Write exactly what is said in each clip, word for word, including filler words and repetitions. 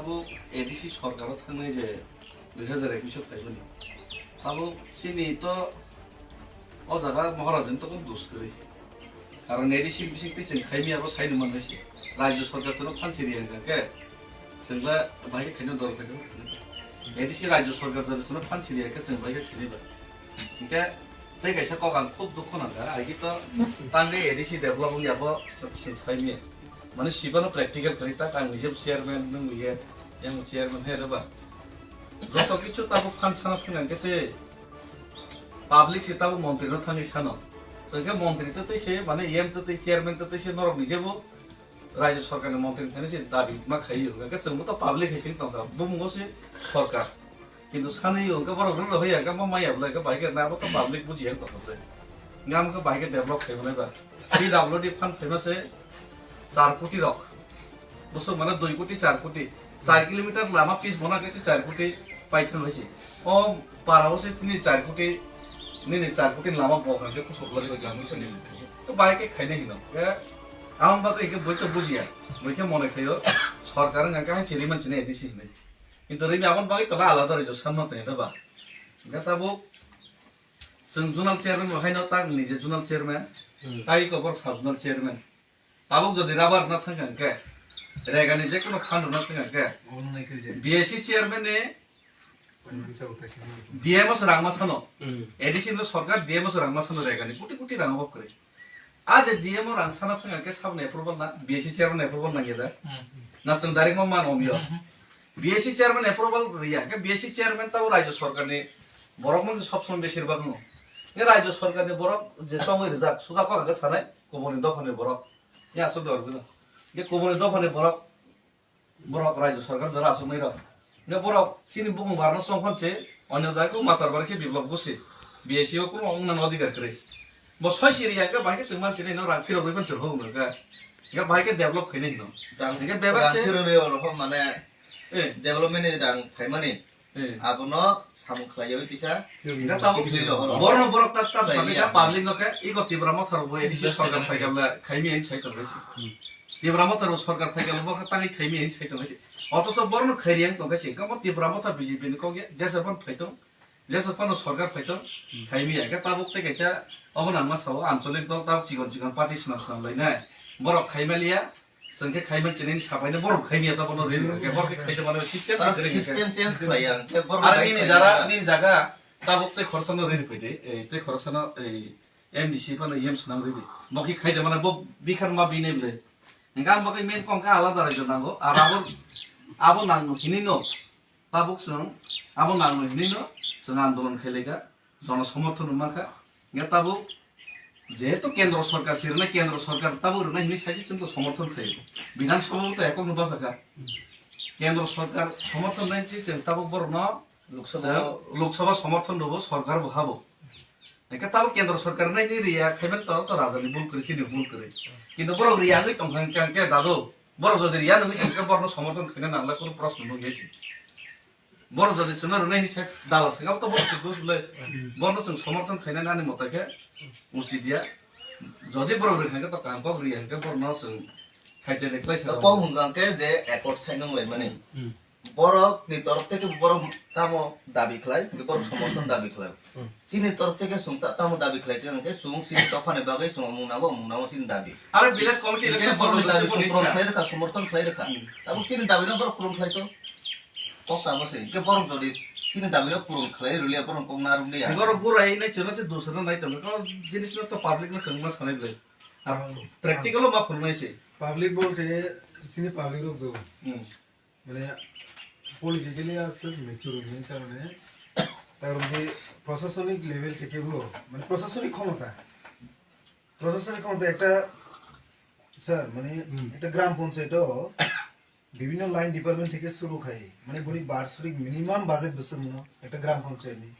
Abo A D C sorkaro thangnai je dui hazar ekwis o phaimani. Abo chini to o jaga Maharajani to kono dos kwrwi. Karon A D C bising twi chwng khaimya abo saino manwi se. Rajyo sorkar chwngno phan siri hwnkha khe chwngla bahai khe khaino dol khaino. A D C rajyo sorkar jani chwngno phan siri hwnkhe chwng bahai khe khainai ba. Hwnkhe tei kaisa kok ang khub dukho nangkha. Aigito tangwi A D C develop wngya bo chwng saimya. Mane sibano practical kwrwi tak ang nijebo chairman nungwi ye, yang chairman hai rwba. Joto kichu tabuk phan sana thwng ang khe se public se tabuk montri no thangwi sano. Chwng khe montri to tei se, mane M to tei chairman to tei se norok nijebo rajyo sorkar ni montri thani se dabi ma khai yo. Hwnkhe chwng bo to public hai sing tongkha. Bumung o se sorkar. Kintu sanwi o hwnkhe borok rwrw hwya hwnkhe bo maya bwlai hwnkhe bahai khe na bo to public buji yang tongkha bwlai. Nga hwnkhe bahai khe develop khai manai ba. P W D fund phaima se char koti rok. Bwswk mane dui koti, char koti. Char kilometer lama pitch bona khe se char koti paithang hai se. O para o se nini char koti, nini char koti lama bo hwnkhe kusuk bwlai se. To bahai khe khainai hino. Khe ang bagwi khe boi to bujiya. Boi khe mone khaio sorkar wngkha khe hai chini manchini A D C hinwi. Kintu rimi aboni bagwi tola alada raijo sanma tongya da ba. Hingke tabuk chwng zonal chairman bo haino tak ni je zonal chairman, hmm, tai kobor sub zonal chairman. Tabuk jodi rubber na thangkha hingke, regani je kono phan rwna thangkha hingke, obono naikhe je. B S C chairman ni D M o se rang ma sano. Hmm. A D C no sorkar D M o se rang ma sano regani. Koti koti rang obok kwrwi. A je D M o rang sana thang khe saboni approval na, B S C chairman approval nangya da. Hmm. Na chwng direct ma man omyo. Hmm. B S C chairman approval riya, khe B S C chairman tabo rajyo sorkar ni borok mung sob somoi besir bak no. Khe rajyo sorkar ni borok je tongwi rijak, suda kok khe sanai, kubuni dopha ni borok. Ya aswk dor bilo. Khe kubuni dopha ni borok Borok rajyo sorkar jora aswknai rok. Hingke borok chini bumung barno chongphon se, onyo jaga khe matar bar khe biplop gusi. B S C o kunu wngna no adhikar kwrwi. Bo soi siri ya khe bahai khe chwng mansi nai no rang phirok rwi mansi rok hwnwi khe. Hingke bahai khe develop khainai hino. Rang, hingke bebak rang se phirok rwi oro mane eh, development ni rang phaimani. Eh. Abono samung khlaiyawi tisa. Hingke tabuk khe phirok oro. Borno borok tak tak sabi khlaiya. Public no khe iko Tipra Motha rok bo A D C sorkar phaikha bla khaimi ani sai tongwi se. Hmm. Tipra Motha rok sorkar phaikha bla bo khe tangwi khaimi ani sai tongwi se. Otoso borno khairiyang tongkha se. Kamo Tipra Motha B J P ni kok ya jesa phano phaitong. Jesa phano sorkar phaitong. Hmm. Khaimi ya khe tabuk tei kaisa obo nangma sao ancholik dol tabuk chikon chikon party swnam swnam lainai. Borok khaimaliya. Chwng khe khaimani chinani sapaino borok khaimiya ta bono ri rwkhe, borok khe khaito mano system change khlaiya, hwnkhe borok bai nini jaga, nini jaga tabuk tei khoroksano ri rwphai de, eh, tei khoroksano, eh, M D C phano E M swnam ridi. Bo khe khaito mano bo bikhan ma bini bwle. Hwnkhe ang bo khe main kongkha alada raijo nango, ar abo, abo nangno hinwi no, tabuk chwng abo nangno hinwi no chwng andolon khailai kha. Jono somorthon rwma kha. Hingke tabuk jehetu kendro sorkar se rwnai, kendro sorkar tabuk rwnai hinwi saisi chwng to somorthon khlaio. Bidhan Sabha bo to ekok no bachakha. Kendro sorkar somorthon nai se chwng tabuk borokno Lok Sabha chwng Lok Sabha somorthon rwbo, sorkar bo habo. Hingke tabuk kendro sorkar nai ni riya khaimani to, to raja ni bul kwrwi, chini bul kwrwi. Kintu borok riya wngwi tongkha hingke, hingke dadu. Borok jodi riya nungwi tongkhe borokno somorthon khaina nangla, kunu proshno nukya se. Borok jodi chwngno rwnai hinwi se dala se, abo to borok se dos le. Borokno chwng somorthon khaina nani mota khe uchi dia. Jodi borok rwkha khe to kaham kok riya hwnkhe borokno chwng khaite de klai se. Kok hwnkha khe je accord sign wng laimani. Hmm. Borok ni torof theke borok tamo dabi khlai, borok somorthon dabi khlai. Hmm. Chini torof theke chwng ta-, tamo dabi khlai tong khe chwng chini dophani bagwi chwng mung nango, mung nango chini dabi. Aro village committee election borok ni dabi chwng phuran khlai rwkha, somorthon khlai rwkha. Hmm. Tabuk chini dabi no borok phuran khlai to. Kok tamo se, hingke borok jodi chini dabi no phuran khlai rwliya, borok kok narwk liya. Borok gurai nai chwngno se dusra nai tongo, kok jinis no to public no chwng ma sanai bwlai. Ah, hmm, practical o ma phunuknai se. Public bolte chini public rok do. Hmm. Mane politically aswk mature wngmani karone, karon khe prosasonik level theke bo, mane prosasonik khomota, prosasonik khomota ekta, sir, mane hmm, ekta gram panchayat o bibhinno line department theke suru khai, mane boni barsorik minimum budget bwswk mano ekta gram panchayat ni.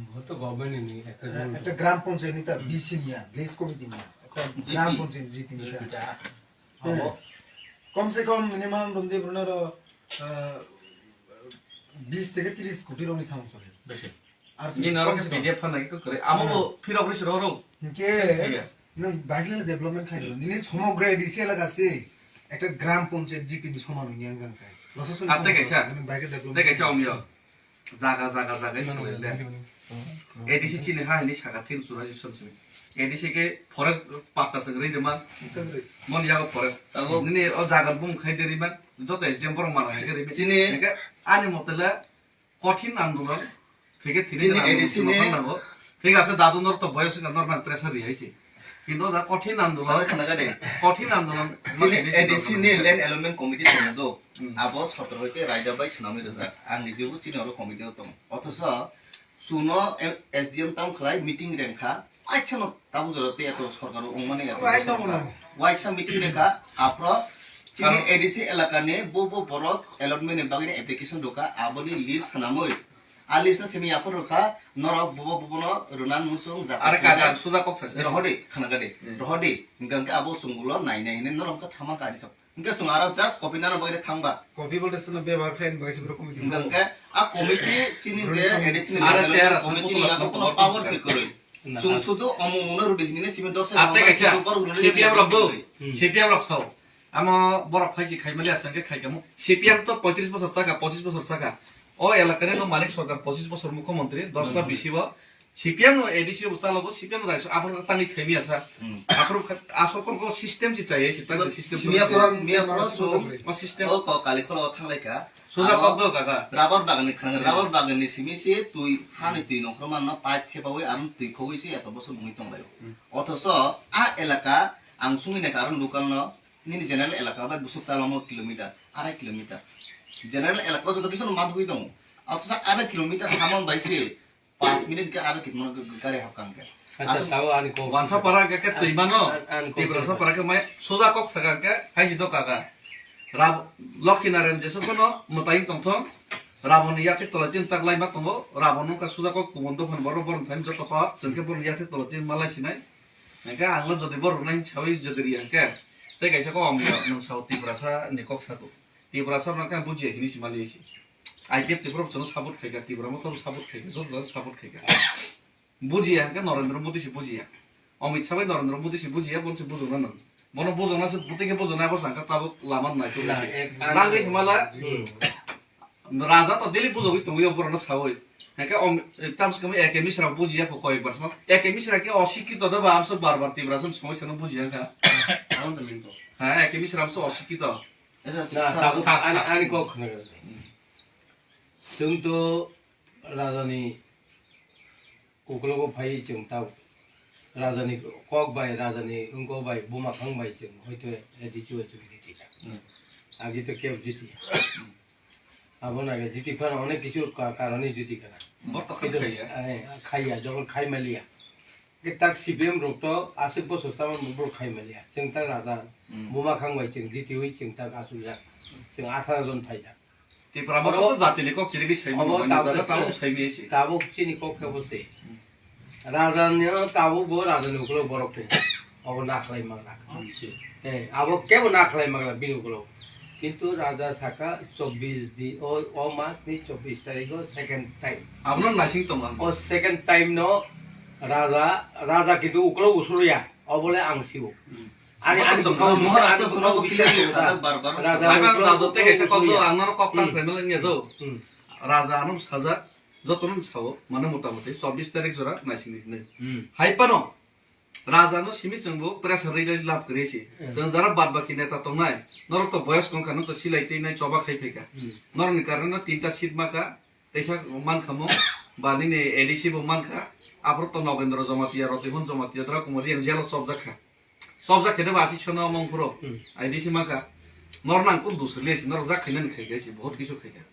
Bo to government ni ekta eh, rule. Ekta gram panchayat ni ta, hmm, B C ni ya, village committee ni ya, ekta G P. Gram panchayat G P ni ta. G P ta. Eh, abo kom se kom minimum romdi brunaro, eh, bis theke tris koti rokni samung chole. Besi. Ar ni naro kom se kom. P D F phan nai ko kore. Amo eh, bo phirok ri siro ro. Ke. Iya. Nwng bagila development khai do. Nini somogra A D C elaka se. Ekta gram panchayat G P ni soman wngya wngkha khe. Lasa soni Ah, tei kaisa, nang bai khe develop tei kaisa khe. Omyo. Jaga, jaga, jaga, mano, salai le. Mano, mano. A D C chini ha hini saka thir chura si son simi. A D C ke forest patta se gri de man. Se gri. Mon yago forest. Abo nini o jaga bung khai de ri man. Joto S D M borok mana hai ke ri man. Chini hingke ani mote le kothin andolon. Thike thini chini A D C ni nokhan nango. Thik ase dadu nor to boyos ka nor nang pressure ri hai si. Kintu ja kothin andolon. Abo khana ka de. Kothin andolon. Chini A D C ni land allotment committee tong do. Hmm. Abo sotro hoite raida bai swnamwi rwjak. Ang nijebo chini oro committee o tongo. Othoso chuno M-, S D M tamo khlai meeting rengkha. Waisa no tabuk jora tei ato sorkar o wngmani ato waisa sorkar. Waisa meeting rengkha. Apro chini Karon A D C elaka ni bo bo borok allotment ni bagwi ni application rwkha. Aboni list swnamwi. A list no simi yapor rwkha. Norok bo bo bo no rwna nung sung jasa. Are ka, ka, suja kok sa. Rohodi, khana gade. Hmm. Rohodi. Hingka hingke abo chwng ulo nai nai hinui norok wngkha thama kari sok. Hingke chwng aro just copy nana bagwi thangba. Copy bolte chwngno bebhar khlaini bagwi se borok committee. Hingke hingke a committee chini je A D C ni are level chair committee aswk ni abo kono power se kwrwi. Na. Chwng sudu omo uno rudi hinine simi dok se. Ate kaisa C P M rok do. Hmm. C P M rok sao. Amo borok phai si khaimali aswk khe khaikamo. C P M to poitris bosor chaka, pochis bosor chaka. O elakani no malik sorkar pochis bosor mukhyamantri, dos ta bisi o. C P M no A D C o chalogo, C P M no raisa, aphuru tangwi khaimya sa. Hmm. Aphuru kha-, asol kok kok system si chaya si, ta system. Miya koro, miya koro so, o system. O ko kali kholo thanglai ka. Suja kok do kaka. Rubber bagan ni khana, hmm, rubber bagan ni simi si twi, hani twi nongkhor manno pipe thepawi, arum twi khogwi si eto bosor mungwi tonglaio. Hmm. Othoso a elaka ang sungwi naikha arum local no, nini general elaka bai busuk chalamo kilometer, arai kilometer. General elaka joto kisu no mantugwi tongo. Othoso arai kilometer hamon bai si, Panch minute ke aro kitma gari hapkang ke. Acha, aswk tao ani kok. Wansa para ke, ke twi mano. An-, an-, an kok Tiprasa para ke mai soja kok saka ke hai si do kaka. Rab-, Lokhi Narayan Jesu kono mwtai tongthong. Rabon ni yakhe tola tin tak lai ma tongo. Rabon nungka soja kok kubun dophan borok borok thaim joto pa. Chwng khe borok yakhe tola tin malai sinai. Hingke ang lo jodi borok nai sawi jodi ri hingke. Tei kaisa kok ang nung sao Tiprasa ni kok sako. Tiprasa rok khe bujiya hini si mali si. I P F T borok chwng support khaika, Tipra Motha bo support khaika, joto joto support khaika. Bujiya hwnkhe Narendra Modi se bujiya. Amit Shah bai Narendra Modi se bujiya, bono se bujokna nang. Bono bujokna se bwtwi khe bujoknai, abo sangkha tabuk lama nai tongwi se. Nangwi himala. Hmm. Raja to daily bujogwi tongwi borokno sawi. Hwnkhe om-, tamsukhe A K Mishra bujiya kho koyekbar sma. A K Mishra khe osikito da ba amso bar bar Tiprasa ni somosya no bujiya kha. Ano to minto. Ha, A K Mishra amso osikito. Esa, na, sa, tabuk sa, ani, sa. Ani kok khna gana. Chwng to rajani uklogo phai chwng tao. Rajani kok bai, rajani wngko bai, buma khang bai chwng hoito A D C o chwng jiti ta. Hmm. Agi to kebo jiti. Hmm. Abo naga jiti phano onek kisu ka-, karone jiti kana. Bo to kintu, khaiya. Eh, khaiya, jokon khai maliya. Ke tak C P M rok to aswk bosor chama borok khai maliya. Chwng tak raja, hmm, buma khang bai chwng jitiwi chwng tak aswk jak. Chwng atharo jon phaijak. Tipra Motha to jatini kok chirigwi saimano abo mani tabuk jaga tabuk saimaya se. Tabuk chini kok khe bo se. Hmm. Raja ni tabuk bo raja ni ukulok borok tongo. Abo nakhlai mangra. Achi. Eh, abo kebo nakhlai mangra bini ukulok. Kintu raja saka chobbish di, o, o mas ni chobbish tarikh o second time. Abono naising tongo ang. O second time no raja, raja kintu ukulok usulya. Obole ang sibo. Hmm. Ani, ani bwkha, Maharashtra ani bwkha, suna ani bwkha, bwkha, sajak bar bar raja, sajak. Raja, Bhai, bang, ukulok, raja, tei kaisa ukulok kok do, usulya. Ang norok kok tang, hmm, khlaimani wngya do. Hmm. Raja ano sajak, jotono sao, mane motamoti chobbish tarikh jora naisingni hinwi. Hmm. Hai phano, raja no simi chwngbo pressure rwi rwi lab kwrwi si. Hmm. Chwng jara bad baki neta tongnai, norok to boyos tongkha, no to silai twi nai choba khai phaikha. Hmm. Norokni karone no tinta seat makha, Teisa mankha mo, ba nini A D C bo mankha, aphuru to Nogendra Jamatia, Rotibon Jamatia, Drakumari yang jelo chopjak kha. Chopjak khe de ba asik sono mong phuru, hmm, A D C mankha. Nor nang kun dusri le si, nor jak khainani khai khai si, bahut kisu khai kha.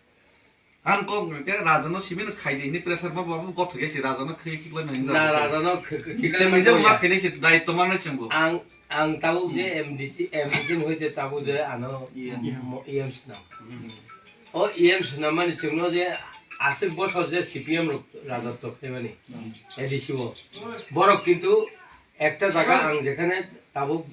Ang kok ke raja no simi no khai de hini pressure ma babu gothok ya si raja no khai khikla no hinja. Na, raja no kh-, kh-, khikla se no nijak ma ya. Khai de si daitto ma no chengbo. Ang, ang tabuk je, hmm, M D C, M D C ni hoite tabuk je ano, yeah, mo-, E M C no. Hmm. O E M swnamani chwngno je aswk bosor je C P M rok rajotw khaimani, hmm, A D C o. Borok kintu ekta jaga ang jekhane tabuk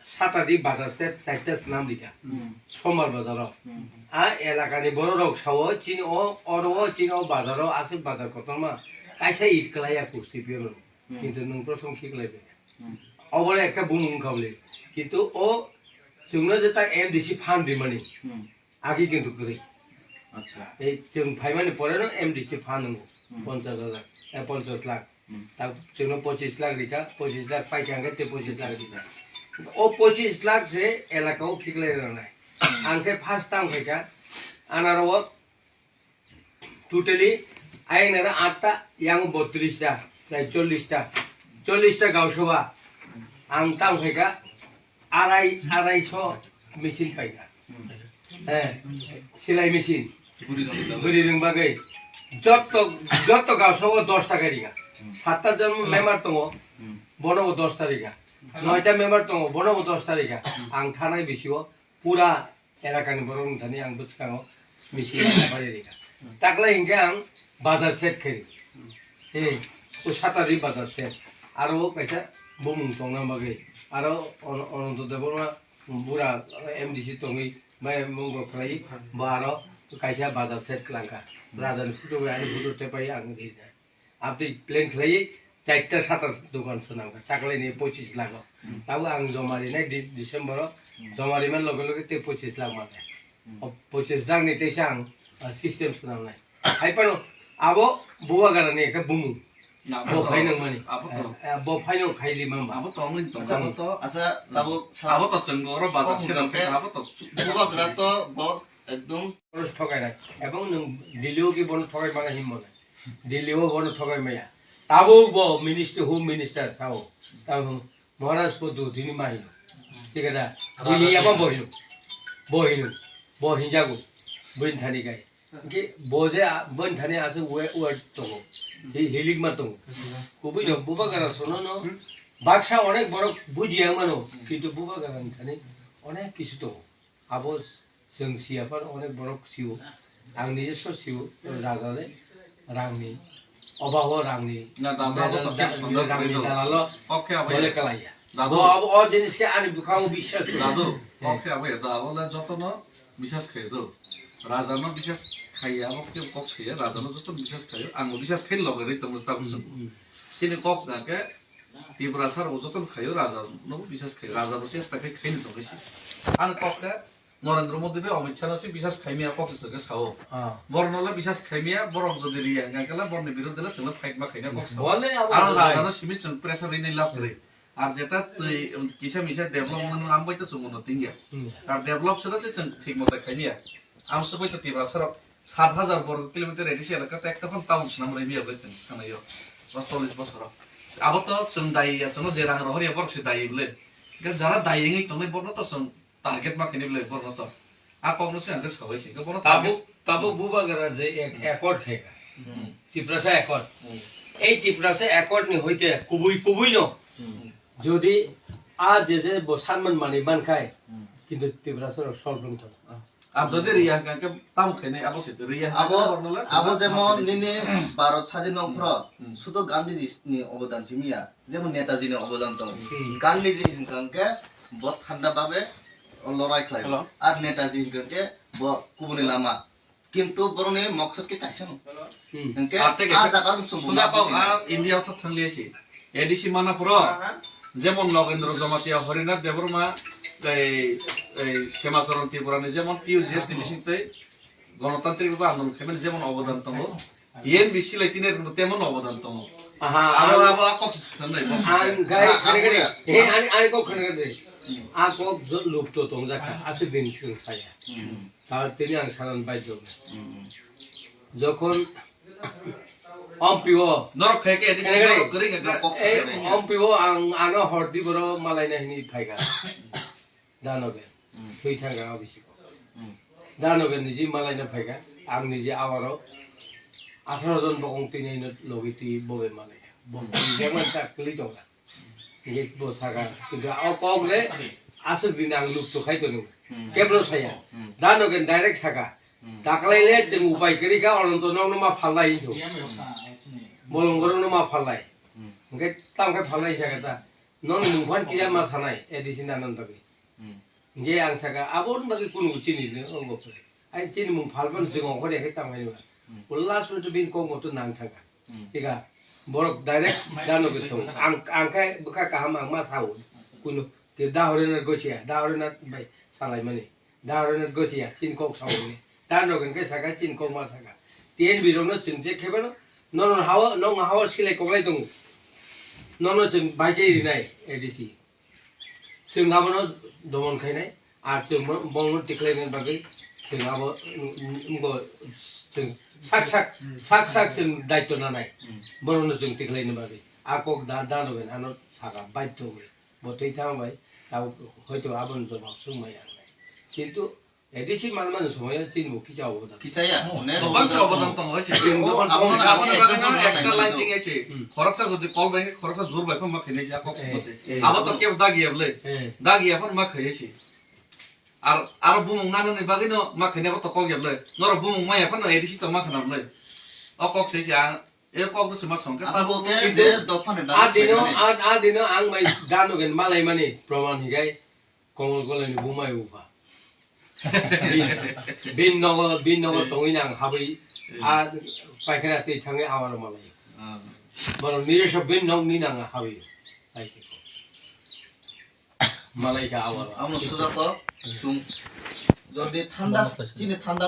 Saturday bazar se charta swnam rikha. Hmm. Sombar bazaro. Hmm. A elakani bororok sao chini o, oro o chini o bazaro aswk bazar kotorma kaisa it kwlaiya kuk C P M rok. Hmm. Kintu nwng prothom khiklai bai. Hmm. Obole ekta bumung wngkha bole. Kintu o Chwngno je tak M D C phan rimani. Hmm. Agi kintu kwrwi. Acha. Ei chwng phaimani pore no M D C phan wngo. Hmm. Ponchas hajar, eh, ponchas lakh. Hmm. Tak chwngno pochis lakh rikha, pochis lakh paikha hwnkhe tei pochis lakh rikha. O pochis lakh se elaka o khiklai rwnai. Hmm. Ang khe first time khaikha, anaro o totally ayang nara atta, yang botris ta, tai chollis ta, chollis ta gausabha. Ang tang phaikha arai, arai so machine paikha. Eh, silai machine. Buri rwng bagwi. Jotto, jotto gausabha dos taka rikha. Satta jon member tongo, bono bo dos ta rikha. Noita member tongo, bono bo dos ta rikha. Ang thanai bisio pura elakani borok wng thani ang bwskango machine bai rikha. Taklai hinkhe ang bazar set khairikha. He, o satari bazar set. Aro kaisa bumung tongna bagwi. Aro Ono-, Ononto Debbarma bura M D C tongwi bai mungo khlai bo aro kaisa bazar set kwlangkha. Rajani photo bai ani photo tepai ang rijak. Abdi plan khlaiwi chaita satar dokan swnamkha, taklaini pochis lakh o. Hmm. Tabo ang joma rinai di-, December o, hmm, joma rimani loge loge tei pochis lakh mane. Hmm. O pochis lakh ni teisa ang, ah, system swnamnai. Hai phano abo Bubagrani ekta bumung. Na, bo abo to, phai nang mani. Abo to. Eh, eh, bo phai nang khai lima ba. Abo to wngwi tong. Acha, abo to, acha, hmm, abo to chwng oro bazar abo sero hwnkhe khe abo to. Bubagra to bo ekdom. Bono thokai nai. Ebong nwng Delhi o ki bono thokai mana himbo nai. Delhi o bono thokai maya. Tabuk bo ministry, home minister sao. Tamo Maharaj Poddu tini ma hino. Thik ada. Raja Delhi ama Singh. Bo hino. Bo hino. Bo hinjago. Bo hinthani kai. Ke bo je a-, bo hinthani ase we, we tongo. Hi-, hilik ma tongo. Kubui no Bubagra sono no. Baksa onek borok bujiya mano. Kintu Bubagra hinthani onek kisu tongo. Abo chwng siya phano onek borok sio. Ang nijoswo sio, raja le rangni, obaho rangni, na, da, da, abo to da, khe swngjak rangni kwrwi do. Dalalo. Oke, abo bole ya. Kalaiya. Dadu. Bo abo o jinis khe ani bwkhango biswas kwrwi. Dadu, eh, oke, abo ya, da, abo le jotono biswas khayo do. Raja no biswas khaiya, abo khe kok saya, raja no jotono biswas khayo, ang bo biswas khai loge rwi tongmo tabuk. Hmm, chwng. Hmm. Chini kok jang khe Tiprasa rok jotono khayo, raja no bo biswas khayo, raja bo chesta khai khaini tongkhe si. Ang kok khe Narendra Modi bai Amit Shah no se biswas khaimya kok se chwng khe sao. Ah. Borok no le biswas khaimya, borok jodi riya hwnkha khe le borok ni birodhe le chwng le fight ma khaina kok sao. Bole abo aro bai. Raja no simi chwng pressure rinai lab kwrwi. Ar jeta twi kisa misa develop wngmani ang bai to chwng unnoti wngya. Hmm. Ar develop se no se chwng thik mote khaimya. Ang se bai to Tiprasa rok sat hajar borgo kilometer A D C elaka ta ekta phano town swnam rwmya ble chwng thangnaio. O chollish bosoro. Abo to chwng dai ya, chwngno je rang rohor ya borok se dai ble. Ga jara dai wngwi tongnai borokno to chwng target ma khaini belai borokno to. A kokno se ang khe sabai se. Bono target. Tabuk, tabuk Bubagra je ek-, accord khaikha. Hmm. Tiprasa Accord. Hmm. Ei Tiprasa Accord ni hoite kubui kubui no. Hmm. Jodi a je je bo sanman mani mankhai, hmm, kintu Tiprasa rok solve wng thang. Ah. Ang jodi riya hwnkha khe tamo khainai abo se riya hwnkha abo, khe borno le abo sima jemon ma khainai se. Nini Bharat sadin wng phro, hmm, sudo Gandhiji ni obodan simi ya. Jemon Netaji ni obodan tongo. Hmm. Gandhiji hwnkha hwnkhe bo thanda babe lorai khlai. Hello. Ar Netaji hwnkha hwnkhe bo kubuni lama. Kintu boroni moksod khe kaisa no. Hmm. Hwnkhe ah, tei a kaisa jaga rok chwng sunda bwma kok, bwsina. Ah, India o thang liya si. A D C mana phoro. Aha. Jemon Nogendra Jamatia, Harinath Debbarma, tei, tei Semacharan Tripura ni jemon T U J S ni bising tei Ganatantrik Andolon khaimani jemon obodan tongo. T N B C lai tini rwngbo temon obodan tongo. Aha, abo, ang, abo a kok se sanai bo. Ang gai ah, khare khare. Ang he, ani, ani kok khare khare. Hmm. A kok jo lupto tongjakha. Ah. Aswk din chwng saya. Hmm. Ta tini ang sanan baidhyo. Hmm. Jokhon ompiwo. Norok khai khe, khare khare. Norok kwrwi khe, kok se khare. Eh, ompiwo ang ano hordi boro malaina hini phaikha. Danoge, hmm, thwi thangkha o bisi kok. Hmm. Danoge niji malaina phaikha, ang niji awaro atharo jon bokong tini no logi twi bobe malaikha. Bo, hmm, bemani ta kwlwi tongkha. Nge bo saka, kintu o kok le aswk din ang luk to khai tongo. Hmm. Kebro saya. Hmm. Danoge direct saka. Hmm. Taklai le chwng upai kwrwi kha, Ononto nokno ma phalnai hinwi. Bolongorokno ma phalnai. Hmm. Hwnkhe tamo khe phalnai saka ta. Nokni mung phan kisa ma sanai, A D C nanan bagwi. Hmm. Hingke ang saka, aboni bagwi kunu chini le, o bo khe. Ai chini mung phalpan jwng ongkhor ya khe tamo hai ba. Hmm. O last o to bin kok moto nang thangkha. Hmm. Thik a, borok direct dano ke thung. Ang, ang khe bwkha kaham ang ma sao. Kunu, Ke da hore na gosia, da hore na bai salai mani. Da hore na gosia, chin kok sa hore. Da no gen ke saka, chin kok ma saka. T N B rok no chwng je khebe no, no no hawa, no hawa silai koklai tongo. No no chwng bai je rinai A D C. Chwng abono domon khainai, ar chwng bo-, bono tikhlaini bagwi chwng abo, mm, mm, bo chwng sak sak, sak sak chwng daityo nanai. Borokno chwng tikhlaini bagwi. A kok da, da rwgwi ano saka baidhyo wngwi. Bo twi thang bai, tabuk hoito aboni jobab swngmaya wngnai. Kintu A D C manmani somoyo chini bo kisa obodan. Kisa ya, hmm, onek Kwbangsa obodan. Obodan tongo, se chini O, obodan abono tongo. Abono bagwi no ekta line tongo. Tingwi se. Hmm. Khoroksa jodi kol bai, khoroksa jor bai phano ma khainai se, a kok Eh, songma se. Eh, abo to abono kebo dagiya bwle. Eh. Dagiya phano ma khaiya se. Ar, aro bumung nanani bagwi no ma khainai abo to kok ya bwle. Norok bumung maya phano A D C to ma khana bwle. O kok se se ang, e kok no se ma song khe. Asa bo khe kintu je dophani bagwi a dino, khainani. A, a dino ang bai dano gen malai mani proman higai. Komol Golani bumai uba. Bin, bin nogo, bin nogo tongwi nang habwi, a paikhana twi thangwi awaro malai. Ah. Borok nini so bin nog ni nang habwi. Ai se ko. Malai ka awaro. Amo suja ko, sung, jodi thanda, chini thanda